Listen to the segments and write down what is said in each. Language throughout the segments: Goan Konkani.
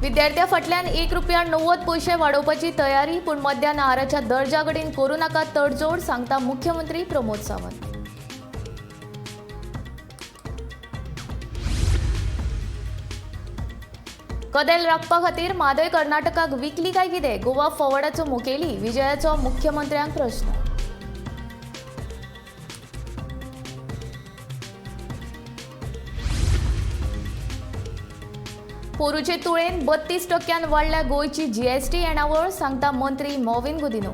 विद्यार्थ्यां फाटल्यान ₹1.90 वाडोवपाची तयारी, पूण मध्यान आहाराच्या दर्जा कडेन करूं नाका तडजोड, सांगता मुख्यमंत्री प्रमोद सावंत. कदेल राखपा खातीर म्हादय कर्नाटकाक विकली काय कितें? गोवा फॉरवर्डाचो मुखेली विजयाचो मुख्यमंत्र्यांक प्रस्न. पोरूचे तुळेन 32% वाडल्या गोंयची जीएसटी येणावळ, सांगता मंत्री मॉविन गुदिन्हो.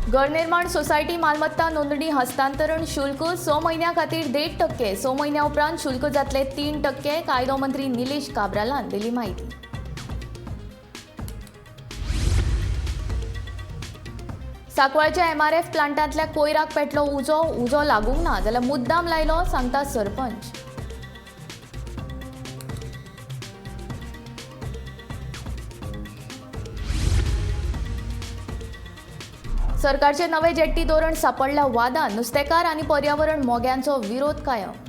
घरनिर्माण सोसायटी मालमत्ता नोंदणी हस्तांतरण शुल्क 6 म्हयन्यां खातीर 1.5%, 6 म्हयन्यां उपरांत शुल्क जातले 3%, कायदो मंत्री निलेश काब्रालान दिली म्हायती. सांकवाळच्या एमआरएफ प्लांटांतल्या कोयराक पेटलो उजो, उजो लागूंक ना जाल्यार मुद्दाम लायलो, सांगता सरपंच. सरकारचे नवे जेट्टी धोरण सापडल्या वादान, नुस्तेकार आनी पर्यावरण मोग्यांचो विरोध कायम.